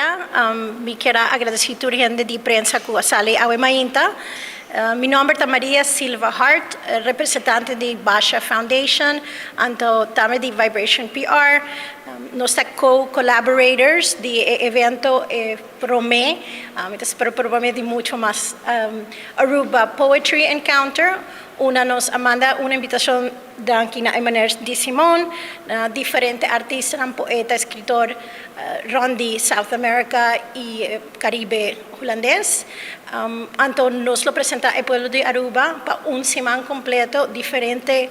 dia. Mi kier a agradeci tur hende di prensa cu a sali awe mainta. Mi nomber ta Maria Silva Hart, representante di Basha Foundation, anto tambe di Vibration PR. Nos ta co-collaborators di e evento e prome, mi ta spera prome di mucho mas, Aruba Poetry Encounter. Unda nos a manda un invitacion danki na e meneer Di Simon, na diferente artistanan, poeta, escritor rond di South America y Caribe Hulandes. Anto nos lo presenta e pueblo di Aruba pa un siman completo diferente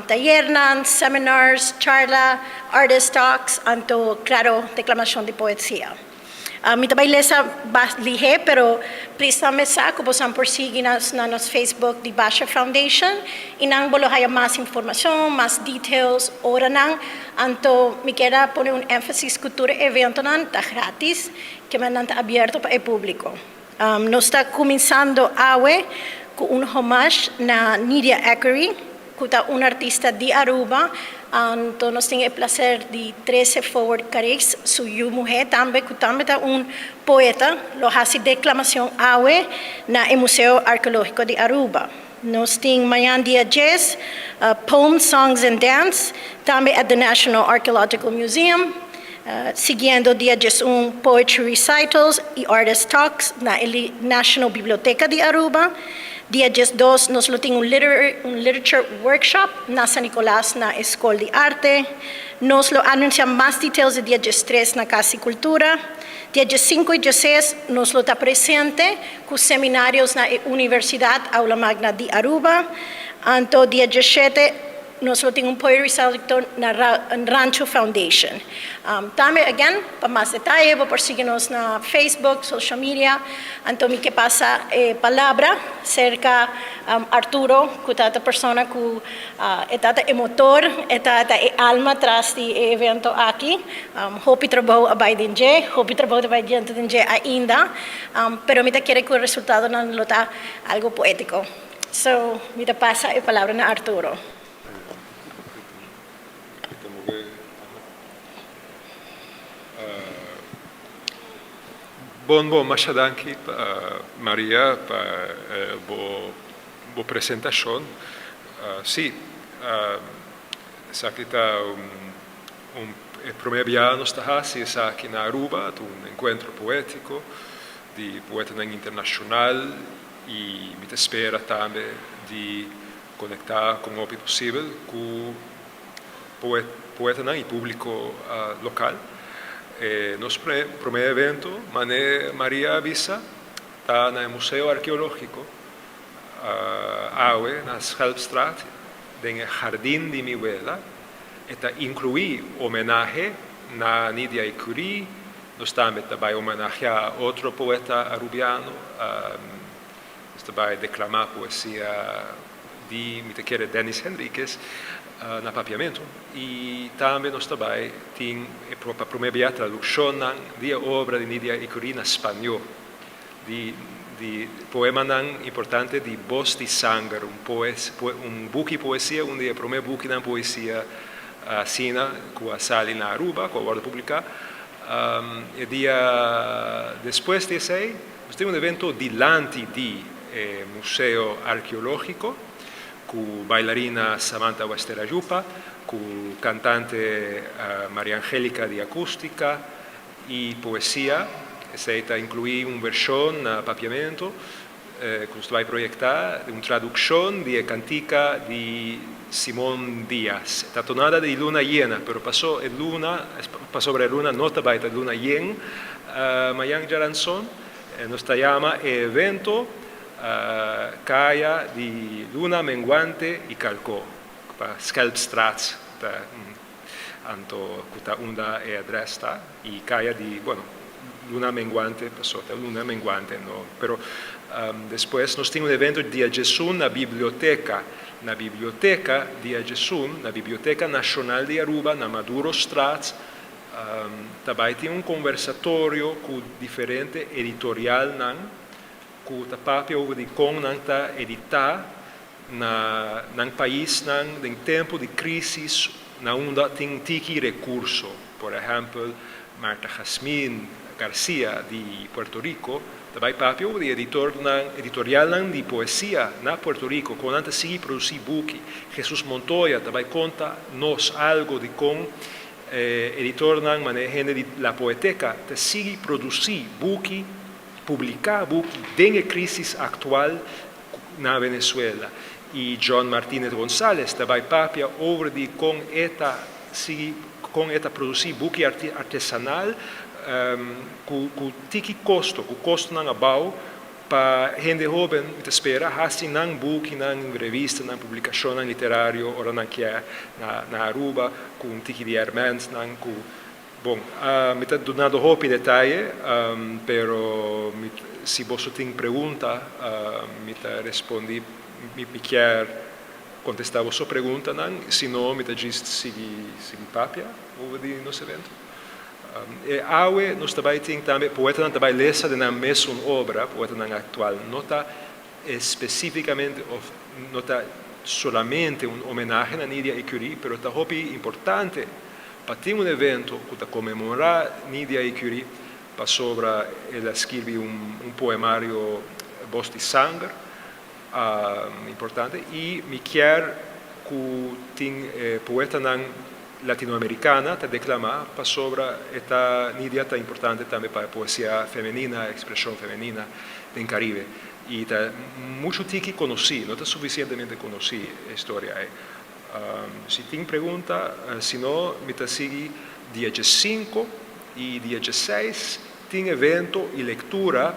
tayernan, seminars, charla, artist talks, anto claro declamacion di poesia. Mi ta bai lesa bas lihé, pero please tambe sa ku bosan por sigui nos na nos Facebook di Basha Foundation i nan bo lo haya mas informashon, mas details, oranan. Anto mi kier a pone un énfasis ku tur e eventonan ta gratis, kimen nan ta abierto pa e públiko. Nos ta kuminsando awe ku un homage na Nydia Ecury, ku ta un artista di Aruba. Anto nos tin e placer di trece forward Carice, su yu muhé tambe, ku tambe ta un poeta, lo hasi declamacion awe na e Museo Arqueologico di Aruba. Nos tin mañan dia djes, Poems, Songs and Dance, tambe at the National Archaeological Museum. Siguiendo dia 11 Poetry Recitals y Artist Talks na e National Biblioteca di Aruba. Dia 12 nos lo tin un literature workshop na San Nicolas na e Scol di Arte. Nos lo anuncia mas details di dia 13 na Cas di Cultura. Dia 5 y 16 nos lo ta presente cu seminarios na e Universidad Aula Magna di Aruba. Anto dia 17 nos lo tin un poetry recital na Rancho Foundation. Tambe, again, pa mas detaye, bo por sigui nos na Facebook, social media. Anto mi ke pasa e palabra cerca Arturo, cu ta e persona cu e ta e motor, e ta e alma tras di e evento aki. Hopi trabou a bay den dje, hopi trabou ta bay diante den dje ainda, pero mi ta kere cu e resultadonan lo ta algo poetico. So, mi ta pasa e palabra na Arturo. Tengo que. Bon, masha danki, Maria, pa bo presentacion. Si, esaki ta un prome biaha nos ta haci esaki na Aruba, un encuentro poetico di poetanan internacional y mi ta spera tambe di conecta cu hopi posibel cu poetanan y publico local. Nos prome evento, mane Maria a bisa, ta na Museo Arqueologico, awe na Schelpstraat, den Jardin di Mi Wela. E ta inclui homenahe na Nydia Ecury, nos tambe ta bay homenahea otro poeta arubiano, nos ta bay declama poesia di, mi ta kere, Dennis Henriquez na Papiamento y tambe nos ta bay tin pa prome bia traduccionnan di e obra di Nydia Ecury na Spaño, di poemanan importante di Bos di Sanger, un buki poesia, un di e prome bukinan poesia asina cu a sali na Aruba, cu a wordo publica. E dia despues di esey, nos tin un evento dilanti di e Museo Arqueologico, cu bailarina Samantha Wester Ayupa, cu cantante Maria Angelica di Acustica y poesia. Esey ta inclui un version na Papiamento, cu nos ta bay proyecta, un traduccion di e cantica di Simon Diaz. Ta tonada di luna llena, pero paso e luna, pasobra e luna no ta bay ta luna yen, mañan djaranson, nos ta yama e evento Caya di Luna Menguante y Calco, pa Schelpstraat ta anto cu ta unda e adres ta, y Caya di, bueno, Luna Menguante, paso ta luna menguante, no, pero despues nos tin un evento dia 11 na biblioteca, na biblioteca dia 11, na Biblioteca Nacional di Aruba, na Madurostraat, ta bay tin un conversatorio cu diferente editorialnan cu ta papia over di con nan ta edita na nan paisnan den tempo di crisis na unda tin tiki recurso. Por ehempel, Marta Jasmin, Garcia di Puerto Rico ta bai papia over di editornan, editorialnan di poesia na Puerto Rico, kon nan ta sigui produsí buki. Jesus Montoya ta bai konta nos algo di kon e editornan manera hende di La Poeteca ta sigui produsí buki, publiká buki den e krísis aktual na Venezuela. I John Martinez Gonzalez ta bai papia over di kon e ta sigui kon e ta produsí buki artesanal ku ku tiki kosto, ku kostonan abou pa hende hóben mi ta spera hasi nan bukinan, revistanan, publikashonnan literario ora nan kier na na Aruba ku un tiki di hèrmèntnan ku Bon, mi ta dunando hopi detaye, pero mi si boso tin pregunta mi ta respondi, mi kier contesta boso preguntanan, si no mi ta djis sigui sigui papia over di nos evento. E awe nos ta bay tin tambe poetanan ta bay lesa den nan mesun obra, poetanan actual, no ta especificamente of no ta solamente un homenahe na Nydia Ecury, pero ta hopi importante pa tin un evento ku ta konmemorá Nydia Ecury pasobra el a skirbi un poemario Bos di Sanger importante i mi kier ku tin e poetanan latinoamerikana ta deklamá pasobra e ta Nydia ta importante tambe pa e poesia femenina, ekspreshon femenina den Karibe i ta muchu tiki konosí, no ta sufisientemente konosí e historia ei. Si tin pregunta, si no mi ta sigui dia djesinku i dia djeseis tin evento i lektura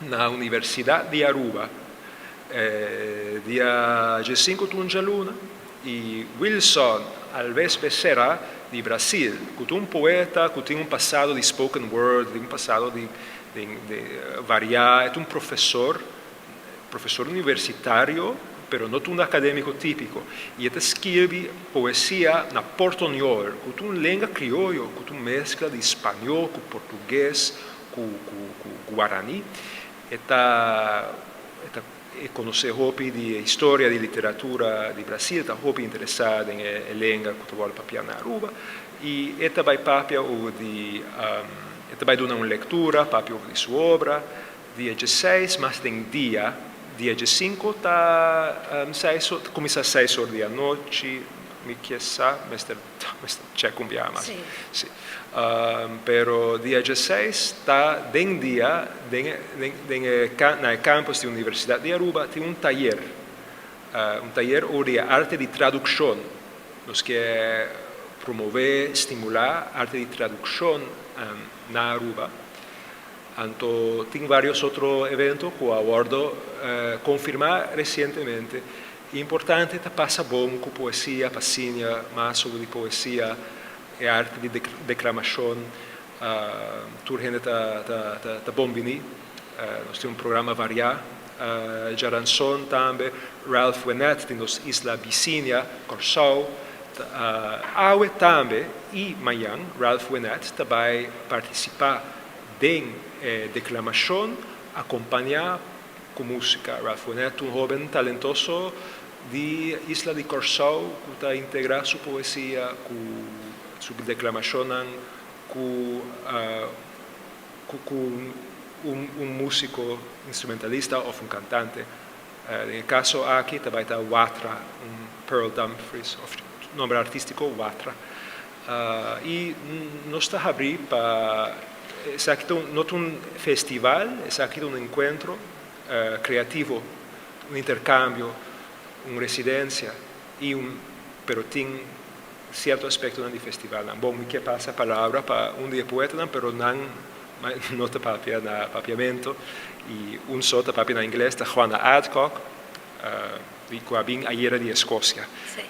na Universidat di Aruba. Dia djesinku ta un djaluna i Wilson Alves Becerra di Brasil ku ta un poeta ku tin un pasado di spoken word, tin un pasado di variá, e ta un profesor Profesor universitario, pero no ta un academico tipico, y e ta skirbi poesia na portoñol, cu ta un lenga crioyo, cu ta un mezcla di spañol cu portugues cu cu guarani. E ta e ta e conoce hopi di e historia di literatura di Brasil, ta hopi interesa den e lenga cu ta wordo papia na Aruba, y e ta bay papia over di e ta bay duna un lectura, papia over di su obra. Dia djeseis mas den dia, dia djesinku ta seis or, ta kuminsá seis or di anochi, mi ke sa, mester mester chèk un biaha mas. Si. Pero dia djeseis ta den dia den e den den e na e campus di Universidat di Aruba tin un tayer, un tayer over di e arte di tradukshon. Nos ke promové, stimulá arte di tradukshon na Aruba. Anto tin varios otro evento cu a wordo confirma recientemente. Importante ta pasa bon cu poesia pa siña mas sobre di poesia, e arte di declamacion. Tur hende ta bon bini. Nos tin un programa varia. Djaranson tambe Ralph Wenet di nos isla bisiña Corsou. Awe tambe y mañan Ralph Wenet ta bay participa den e declamacion acompaña cu musica. Ralph Wenet un hoben talentoso di isla di Corsou cu ta integra su poesia cu su declamacionnan cu cu un musico instrumentalista of un cantante. Den e caso aki ta bay ta Watra, un Pearl Dumfries of nomber artistico Watra. Y nos ta habri pa esaki ta no ta un festival, esaki ta un encuentro creativo, un intercambio, un residencia y un pero tin cierto aspectonan di festivalnan. Bon, mi ke pasa palabra pa un di e poetanan, pero nan no ta papia na papiamento y un so ta papia na ingles, ta Juana Adcock, di cu a bin ayera di Escocia. Sí.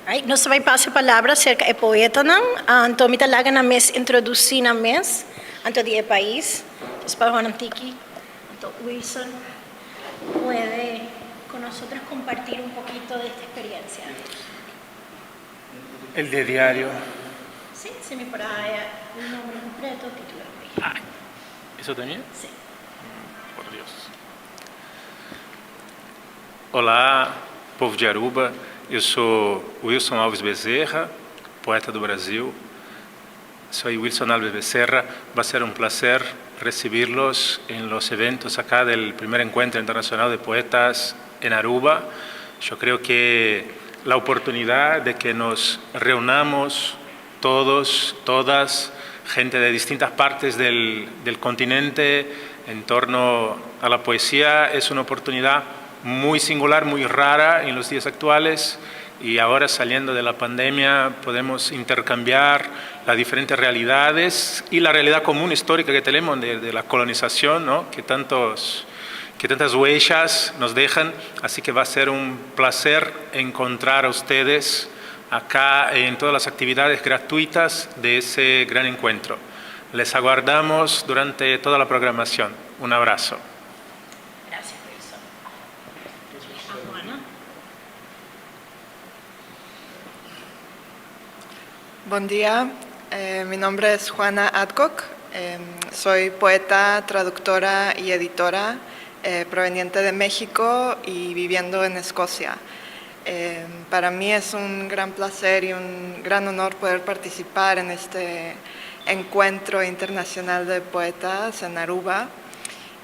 Right, nos ta bay pasa e palabra cerca e poetanan, anto mi ta laga nan mes introduci nan mes, anto di e pais. Nos pa Juana Tiki, anto Wilson puede con nosotros compartir un poquito de esta experiencia. El de diario. Sí, si mi por haya un nombre completo, título. Ah, ¿eso también? Sí. Por Dios. Olá, povo de Aruba. Eu sou Wilson Alves Bezerra, poeta do Brasil. Soy Wilson Alves Becerra. Va a ser un placer recibirlos en los eventos acá del primer encuentro internacional de poetas en Aruba. Yo creo que la oportunidad de que nos reunamos todos, todas, gente de distintas partes del, del continente en torno a la poesía es una oportunidad muy singular, muy rara en los días actuales y ahora saliendo de la pandemia podemos intercambiar las diferentes realidades y la realidad común histórica que tenemos de, de la colonización, ¿no? que, tantos, que tantas huellas nos dejan. Así que va a ser un placer encontrar a ustedes acá en todas las actividades gratuitas de ese gran encuentro. Les aguardamos durante toda la programación. Un abrazo. Gracias, Wilson. Juana. Buen día, mi nombre es Juana Adcock, soy poeta, traductora y editora proveniente de México y viviendo en Escocia. Para mí es un gran placer y un gran honor poder participar en este encuentro internacional de poetas en Aruba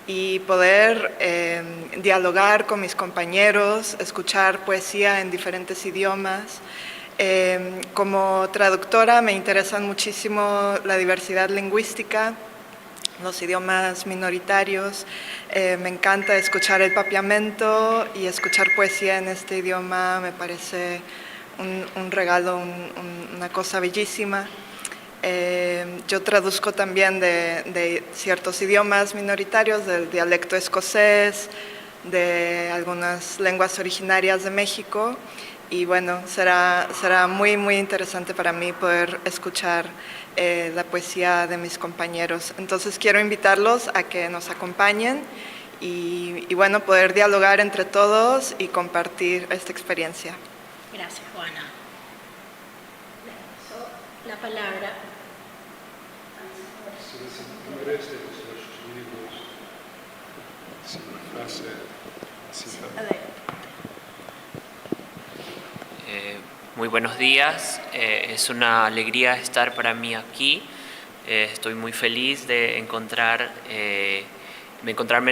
y poder dialogar con mis compañeros, escuchar poesía en diferentes idiomas. Como traductora me interesan muchísimo la diversidad lingüística, los idiomas minoritarios. Me encanta escuchar el papiamento y escuchar poesía en este idioma me parece un regalo, una cosa bellísima. Yo traduzco también de ciertos idiomas minoritarios, del dialecto escocés, de algunas lenguas originarias de México y bueno, será muy, muy interesante para mí poder escuchar la poesía de mis compañeros. Entonces quiero invitarlos a que nos acompañen y bueno, poder dialogar entre todos y compartir esta experiencia. Gracias, Juana. Le paso la palabra. Sí, libros. Sí, una frase. Sí, A ver. Muy buenos días, es una alegría estar para mí aquí. Estoy muy feliz de encontrarme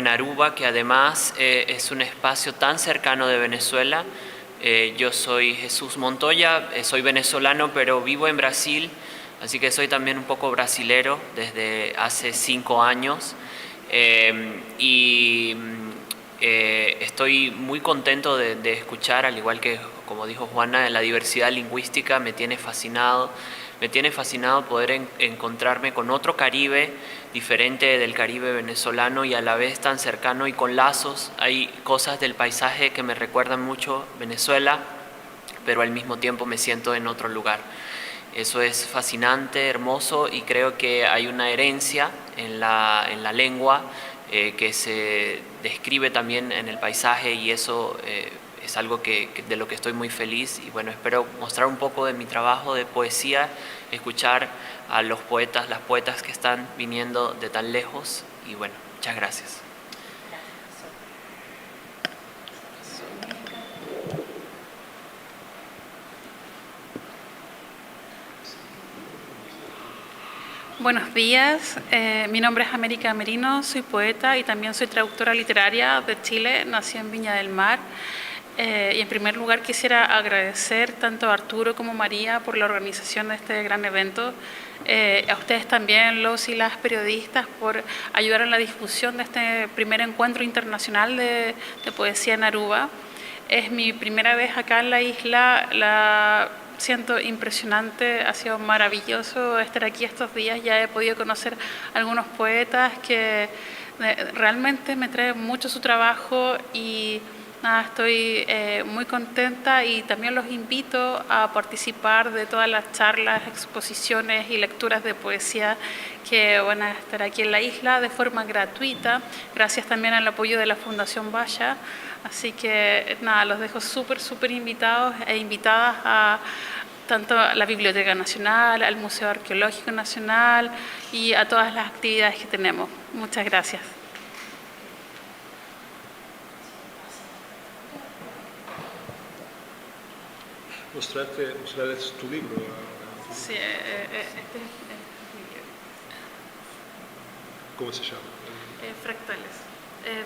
en Aruba, que además es un espacio tan cercano de Venezuela. Yo soy Jesús Montoya, soy venezolano, pero vivo en Brasil, así que soy también un poco brasilero desde hace 5 años. Y estoy muy contento de escuchar, al igual que como dijo Juana, la diversidad lingüística me tiene fascinado. Me tiene fascinado poder encontrarme con otro Caribe diferente del Caribe venezolano y a la vez tan cercano y con lazos. Hay cosas del paisaje que me recuerdan mucho Venezuela, pero al mismo tiempo me siento en otro lugar. Eso es fascinante, hermoso y creo que hay una herencia en la lengua que se describe también en el paisaje y eso es algo de lo que estoy muy feliz y bueno, espero mostrar un poco de mi trabajo de poesía, escuchar a los poetas, las poetas que están viniendo de tan lejos y bueno, muchas gracias. Gracias. Buenos días, mi nombre es América Merino, soy poeta y también soy traductora literaria de Chile, nací en Viña del Mar. Y en primer lugar quisiera agradecer tanto a Arturo como a María por la organización de este gran evento, a ustedes también, los y las periodistas, por ayudar en la difusión de este primer encuentro internacional de poesía en Aruba. Es mi primera vez acá en la isla, la siento impresionante, ha sido maravilloso estar aquí estos días, ya he podido conocer algunos poetas que realmente me trae mucho su trabajo y nada, estoy muy contenta y también los invito a participar de todas las charlas, exposiciones y lecturas de poesía que van a estar aquí en la isla de forma gratuita, gracias también al apoyo de la Fundación Vaya. Así que nada, los dejo súper, súper invitados e invitadas a tanto a la Biblioteca Nacional, al Museo Arqueológico Nacional y a todas las actividades que tenemos. Muchas gracias. Mostrarte, mostrarles tu libro ahora. Sí, este es Como se llama? Fractales,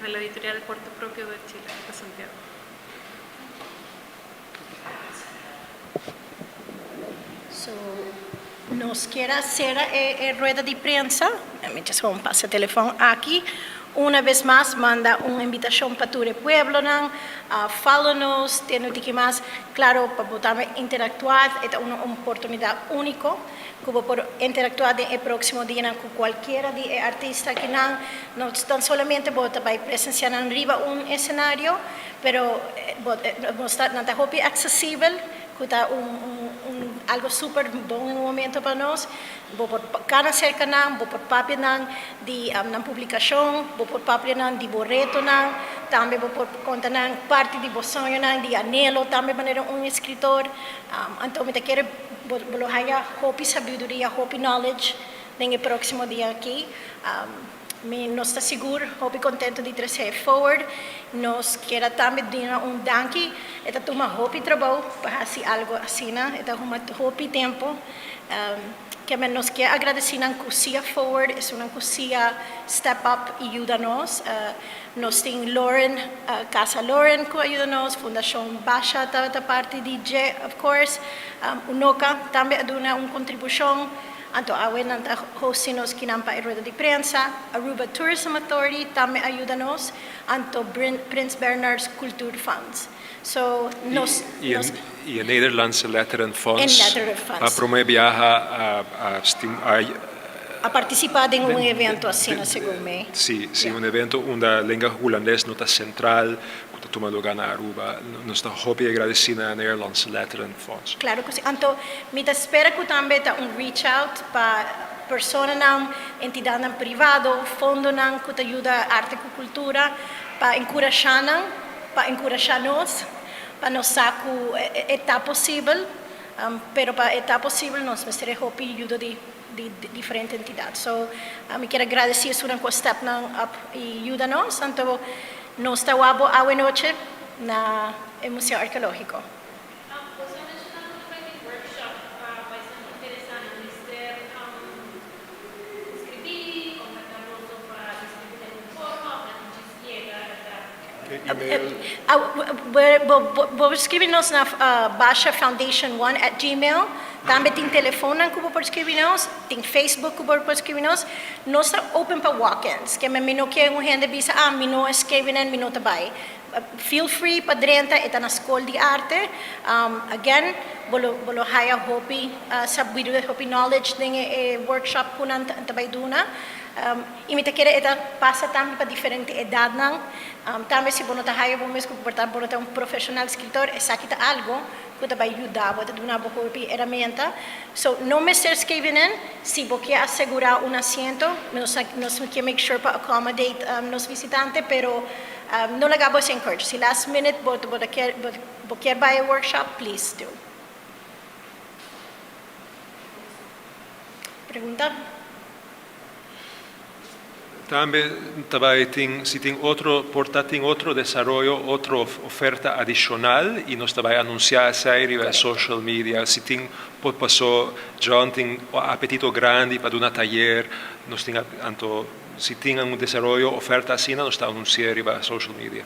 de la editorial Cuarto Propio de Chile, de Santiago. So, nos kier a cera e rueda di prensa. Mi just gewoon pasa e telefon aki. Una bes mas manda un invitacion pa tur e pueblonan. Follow nos, tene un tiki mas. Claro, pa bo tambe interactua, e ta un oportunidad unico cu bo por interactua den e proximo dianan cu cualkiera di e artista akinan. No tan solamente bo ta bay presencia nan riba un escenario, pero bo ta, nan ta hopi accesibel. Cu ta un un algo super bon en un momento pa nos. Bo por cana cerca nan, bo por papia nan di nan publicacion, bo por papia nan di bo retonan, tambe bo por conta nan parti di bo soñonan, di anhelo tambe manera un escritor. Anto mi ta kere bo bo lo haya hopi sabiduria, hopi knowledge den e proximo dia aki. Mi nos ta sigur hopi contento di trece e forward. Nos kier a tambe duna un danki. E ta tuma hopi trabou pa haci algo asina. E ta huma hopi tempo. Keme nos kier agradeci nan cu sia forward, esunnan cu sia step up y yuda nos. Nos tin Lauren, Casa Lauren cu a yuda nos, Fundacion Basha tabata parti di dje of course. Unoca tambe a duna un contribucion. Anto awe nan ta hosti nos kinan pa e rueda di prensa. Aruba Tourism Authority tambe a yuda nos, anto Prins Bernhard's Cultuurfonds. So nos, nos. Y e Nederlandse Letterenfonds. E Letterenfonds. Pa prome biaha a a a. A participa den un evento asina segun mi. Si, si, un evento unda lenga Hulandes no ta central, cu ta tuma luga na Aruba. Nos ta hopi agradeci na Nederlandse Letterenfonds. Claro cu si. Anto mi ta spera cu tambe ta un reach out pa personanan, entidadnan privado, fondonan cu ta yuda arte cu cultura pa encurasha nan, pa encurasha nos, pa nos sa cu e ta posibel, pero pa e ta posibel nos mester e hopi yuda di di diferente entidad. So mi kier a gradeci esunnan cu a step nan up y yuda nos. Anto nos ta wak bo awe noche na e Museo Arkeologico. Boso a menshoná ku ta bai tin workshop pa paisnan interesá nan mester inskribí, kontaktá boso pa inskribí den un forma òf nan tin djis yega ta. E-mail. Bo por skribi nos na bashafoundation one at gmail. Tambe tin telefonnan ku bo por skribi nos, tin Facebook ku bo por skribi nos. Nos ta open pa walk-ins. Ke men mi no ke un hende bisa, ah mi no a skribi nan, mi no ta bai. Feel free pa drenta, e ta na Skol di Arte. Again, bo lo bo lo haya hopi sabiduria, hopi knowledge den e workshop ku nan ta bai duna. I mi ta kere e ta pasa tambe pa diferente edadnan. Tambe si bo no ta haya bo mes ku por ta bo no ta un profeshonal skritor, esaki ta algo ku ta bai yuda bo, ta duna bo hopi herramienta. So, no mester skribi nan. Si bo ke asegurá un asiento, nos nos ke make sure pa accommodate nos visitante, pero No laga bo es encourage. Si last minute bo bo ta kier bo kier bai e workshop, please do. Pregunta? Tambe ta bai tin si tin otro por ta tin otro desaroyo, otro oferta adishonal i nos ta bai anunsiá esei riba e social media. Si tin por pasó John tin apetito grandi pa duna tayer, nos tin anto Si tin un desaroyo oferta asina nos ta anuncia riba social media.